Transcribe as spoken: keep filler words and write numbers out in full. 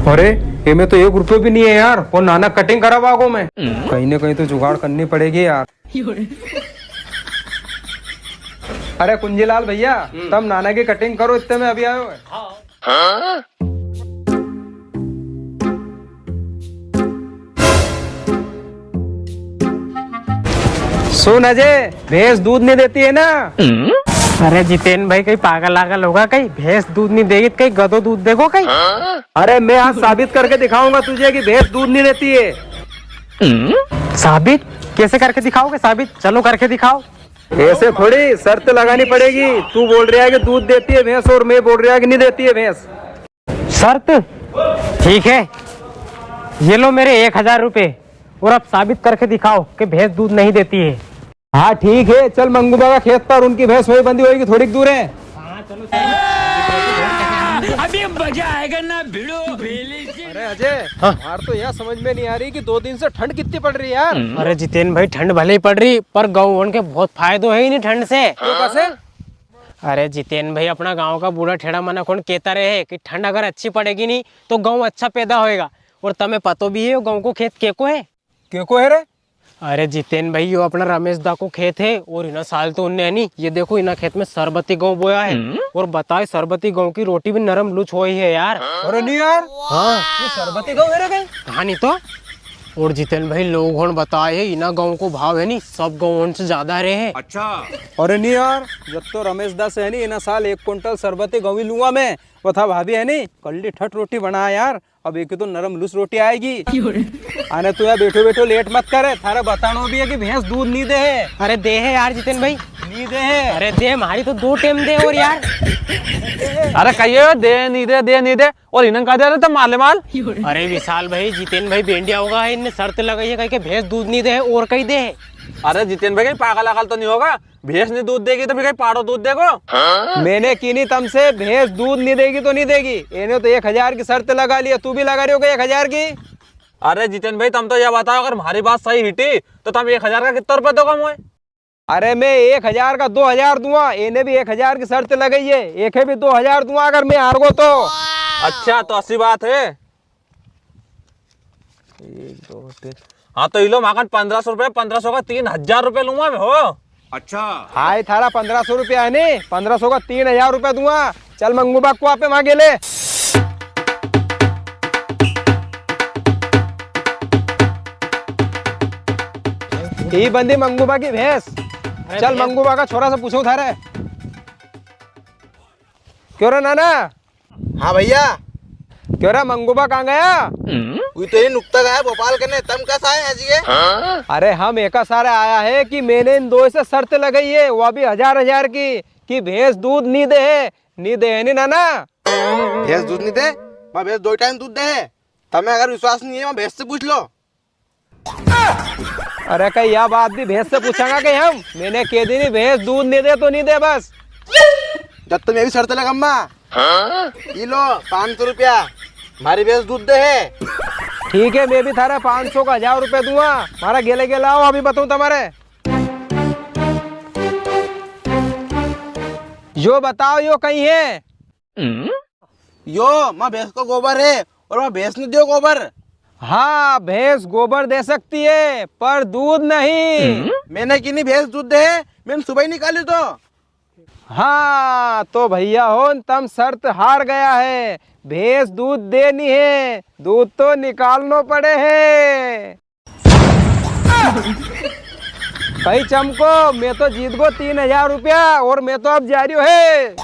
अरे, इमे तो एक रुपयो भी नी है यार, वो नाना कटिंग करावागो मैं। कहीं ना कहीं तो जुगाड़ करनी पड़ेगी यार। अरे कुंजीलाल भैया, हम्म। तम नाना की कटिंग करो, इतने में अभी आयो है। हाँ। सुन अजय, भैंस दूध नी देती है ना? अरे जितेन भाई, कई पागल आगल होगा कई? भैंस दूध नी देगी तो कई गधो दूध देगो कई? अरे मैं आज साबित करके दिखाऊंगा तुझे कि भैंस दूध नी देती है। साबित? कैसे करके दिखाओगे साबित? चलो करके दिखाओ। ऐसे थोड़ी, शर्त लगानी पड़ेगी। तू बोल रिया है कि दूध देती है भैंस और मैं बोल रिया है कि नी देती है भैंस। शर्त? ठीक है, ये लो मेरे एक हजार रुपए और अब साबित करके दिखाओ कि भैंस दूध नहीं देती है। हाँ ठीक है, चल मंगूबा का खेत पर, उनकी भैंस वही बंधी होगी, थोड़ी दूर है। अभी मजा आएगा ना भिड़ो। अरे अजय, हाँ। यार तो यह समझ में नी आ री कि दो दिन से ठंड कितनी पड़ री है यार। अरे जितेन भाई, ठंड भले ही पड़ री, पर गऊ होण के बहुत फायदो है इनी ठंड से। तो कैसे? अरे जितेन भाई, अपना गांव का बूढ़ा ठेड़ा मनक होण केता रे है कि ठंड अगर अच्छी पड़ेगी नी तो गऊ अच्छा पैदा होएगा। और तमे पतो भी है, गऊ को खेत केको है? केको है रे? अरे जितेन भाई, यो अपना रमेश दा को खेत है और इना साल तो उनने है नी, ये देखो इना खेत में सरबती गऊ बोया है। हम्म। और बताए, सरबती गऊ की रोटी भी नरम लुच होई है यार। अरे नी यार। हाँ। ये सरबती गऊ है रे कई? हाँ नी तो। और जितेन भाई, लोग होण बताए है, इना गऊ को भाव है नी, सब गऊ होण से ज्यादा रे है। अच्छा। अरे नी यार, जब तो रमेश दा से है नी, इना साल एक कुंटल सरबती गऊ ही लूंगा मैं। वो था भाभी है नी, कल्ली ठट रोटी बना यार। अब एक तो नरम लुस रोटी आएगी। क्यों रे? अने तू यहाँ बैठो बैठो लेट मत करे, थारे बतानो भी है कि भैंस दूध नी दे है। अरे दे है यार जितेन भाई। नी दे है। अरे दे, म्हारी तो दो टेम दे और यार। अरे कहिए दे नी दे, दे नी दे, और इन्हें कह दे रहे थे माले माल। क्यों रे? अरे विशाल भाई, जितेन भाई बेंडिया होगा, इनने शर्त लगाई है कहीं के भैंस दूध नी दे और कहीं दे। अरे जितेन भाई कहीं पागल आगल तो नी होगा? भैंस नी दूध देगी तो फिर कहीं पाड़ो दूध देगो? मैंने की नी तमसे, भैंस दूध नी देगी तो नी देगी। इन्हें तो एक हजार की शर्त लगा ली है, तू भी लगा रियो के एक हजार की? अरे जितेन भाई, तम तो या बताओ, अगर म्हारी बात सही हिटी तो तम एक हजार का कित्ता रुपया दोगा मोए? अरे मैं एक हजार का दो हजार दूंगा, इन्हें भी एक हजार की शर्त लगाई है, एके भी दो हजार दूंगा अगर मैं हार गो तो। अच्छा, तो असी बात है। एक, दो, तीन। हाँ, तो इलो माकन पन्द्रह सौ रुपया, पन्द्रह सौ का तीन हजार रुपया लूंगा मैं हो। अच्छा। हाँ, ये थारा पन्द्रह सौ रुपया है नी, पन्द्रह सौ का तीन हजार रुपया दूंगा। चल मंगू बा को आपे मांगे ले। ई बंदी मंगू बा की भैंस। अरे चल भैंस। मंगू बा का छोरा से पूछो थारे। क्यों रे नाना? हाँ भैया। क्यों रे मंगू बा कहाँ गया? वो तो ये नुकता गया भोपाल कने, तम कसा आए आज ये? अरे हम एका सारे आया है कि मैंने इन दो से शर्त लगाई है, वो भी हजार हजार की, कि भैंस दूध नी दे है, नी दे है नी नाना? भैंस दूध नी दे? माँ भैंस दो टाइम दूध दे है। तमे अगर विश्वास नी है, माँ भैंस से पूछ लो। अरे कई या बात भी भैंस से पूछांगा कई हम? मैंने कह दी नी, भैंस दूध नी दे तो नी दे बस। जब तो मैं भी शर्त लगाऊंगा। हाँ? ये लो पाँच सौ रुपया, म्हारी भैंस दूध दे है। ठीक है, मैं भी थारा पाँच सौ का हजार रुपया दूंगा। म्हारा गेले गेले आओ, अभी बताऊं तमारे। यो बताओ, यो कई है? यो माँ भैंस को गोबर है और माँ भैंस ने दियो गोबर। हाँ, भैंस गोबर दे सकती है, पर दूध नहीं। मैंने की नी भैंस दूध दे, मैंने सुबह ही निकाली तो। हाँ, तो भैया होन, तम शर्त हार गया है। भैंस दूध दे नी है, दूध तो निकालनो पड़े है। भाई चमको, मैं तो जीत गो तीन हजार रुपया और मैं तो अब जा रियो है।